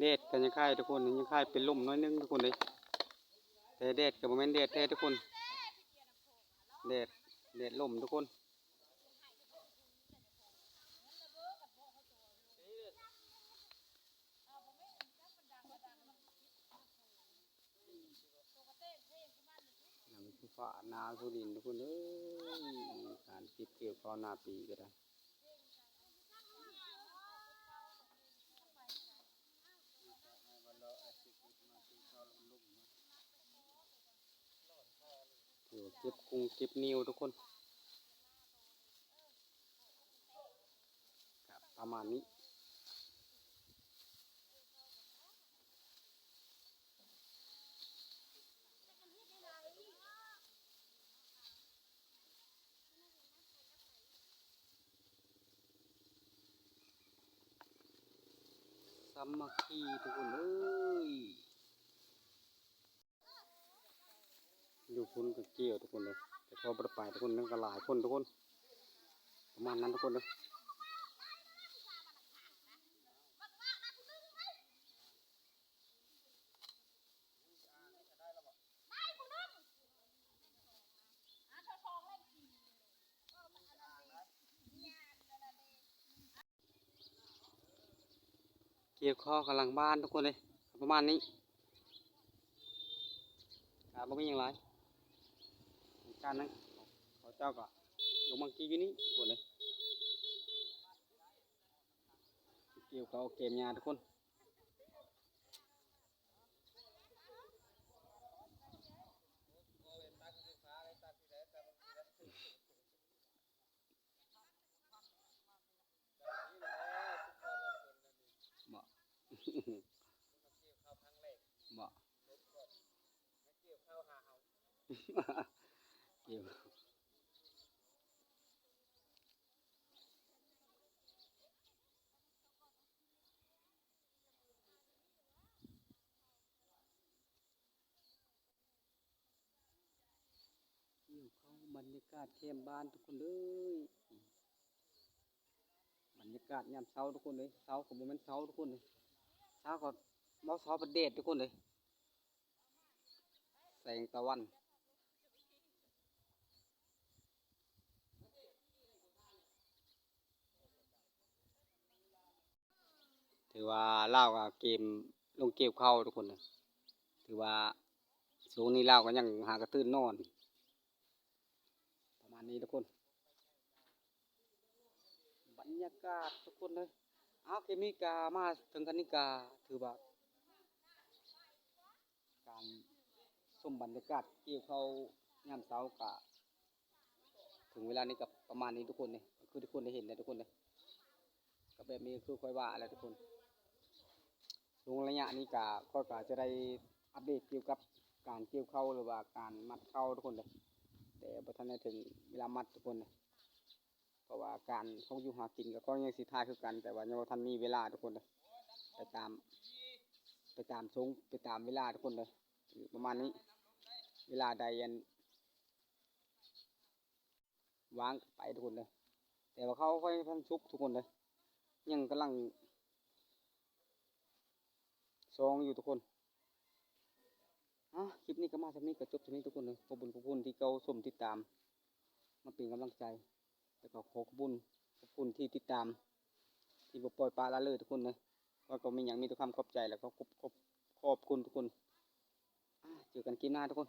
ແດດກໍຍັງຄ້າຍທຸກຄົນ ຍັງຄ້າຍເປັນລົມໜ້ອຍໜຶ່ງທຸກຄົນເດ້ ແຕ່ແດດກໍບໍ່ແມ່ນແດດແທ້ທຸກຄົນ ແດດ ແດດລົມທຸກຄົນ. ຫຼັງຄືຟ້າໜາຄືດິນທຸກຄົນເອີຍ ການເກັບກ່ຽວເຂົ້າໜ້າປີກໍໄດ້ ຖືວ່າເກັບກຸງເກັບໜິວທຸກຄົນ. ກໍປະມານນີ້ ສາມັກຄີທຸກຄົນເອີຍ. ຢູ່ພຸ້ນກໍກ່ຽວທຸກຄົນເອີຍ ແຕ່ເຂົາບໍ່ໄດ້ໄປທຸກຄົນ ມັນກໍຫຼາຍຄົນທຸກຄົນ ປະມານນັ້ນທຸກຄົນເອີຍ. ກ່ຽວເຂົ້າກຳລັງບານທຸກຄົນເອີຍ ປະມານນີ້ ກໍບໍ່ມີຫຍັງຫຼາຍ ການນັ້ນ ເຂົາເຈົ້າກໍລົງມາກິນຢູ່ນີ້ທຸກຄົນເອີຍ ກ່ຽວເຂົ້າເກັບຫຍ້າທຸກຄົນ. ເບາະ ເບາະ ກ່ຽວ ຢູ່ເຂົ້າບັນຍາກາດແຄມບ້ານທຸກຄົນເອີຍ ບັນຍາກາດຍາມເຊົ້າທຸກຄົນເອີຍ ເຊົ້າກໍບໍ່ແມ່ນເຊົ້າທຸກຄົນເອີຍ ເຊົ້າກໍບໍ່ເຊົ້າ ແດດທຸກຄົນເອີຍ ແສງຕາວັນ ຖືວ່າລາວກໍເກມລົງກ່ຽວເຂົ້າທຸກຄົນເອີຍ ຖືວ່າຊ່ວງນີ້ລາວກໍຍັງຫາກະຕື່ນນອນ ປະມານນີ້ທຸກຄົນ ບັນຍາກາດທຸກຄົນເອີຍ. ເອົາ ຄລິບນີ້ກໍມາເຖິງກັນນີ້ກໍຖືວ່າ ການຊົມບັນຍາກາດກ່ຽວເຂົ້າຍາມເຊົ້າກໍ ເຖິງເວລານີ້ກໍປະມານນີ້ທຸກຄົນເດ້ ຄືທຸກຄົນໄດ້ເຫັນແຫຼະທຸກຄົນເດ້ ກໍແບບນີ້ຄືຂ້ອຍວ່າແຫຼະທຸກຄົນ ຊ່ວງໄລຍະນີ້ກໍ ຂ້ອຍກໍຈະໄດ້ອັບເດດກ່ຽວກັບການກ່ຽວເຂົ້າ ຫຼືວ່າການມັດເຂົ້າທຸກຄົນເດ້ ແຕ່ບໍ່ທັນໄດ້ເຖິງເວລາມັດທຸກຄົນເດ້ ເພາະວ່າການເຮົາຢູ່ຫາກິນກໍ ກໍຍັງຊິຖ່າຍຄືກັນ ແຕ່ວ່າຍັງບໍ່ທັນມີເວລາທຸກຄົນເດີ ໄປຕາມ ໄປຕາມຊ່ວງ ໄປຕາມເວລາທຸກຄົນເດີ ປະມານນີ້ ເວລາໃດອັນວ່າງກໍໄປທຸກຄົນເດີ ແຕ່ວ່າເຂົ້າຂ້ອຍຍັງບໍ່ທັນສຸກທຸກຄົນເດີ ຍັງກຳລັງຊອງຢູ່ທຸກຄົນ. ອາ ຄລິບນີ້ກໍມາສ່ຳນີ້ ກໍຈົບສ່ຳນີ້ທຸກຄົນເດີ ຂອບຄຸນຂອບຄຸນທີ່ເຂົ້າຊົມຕິດຕາມ ມາເປັນກຳລັງໃຈ ແລ້ວກໍຂໍຂອບຄຸນ ຂອບຄຸນທີ່ຕິດຕາມ ທີ່ບໍ່ປ່ອຍປະລະເລີຍທຸກຄົນເດີ ຂ້ອຍກໍມີຫຍັງມີແຕ່ຄວາມຂອບໃຈ ແລ້ວກໍຂອບ ຂອບ ຂອບຄຸນທຸກຄົນ ອາ ເຈີກັນຄລິບໜ້າທຸກຄົນ.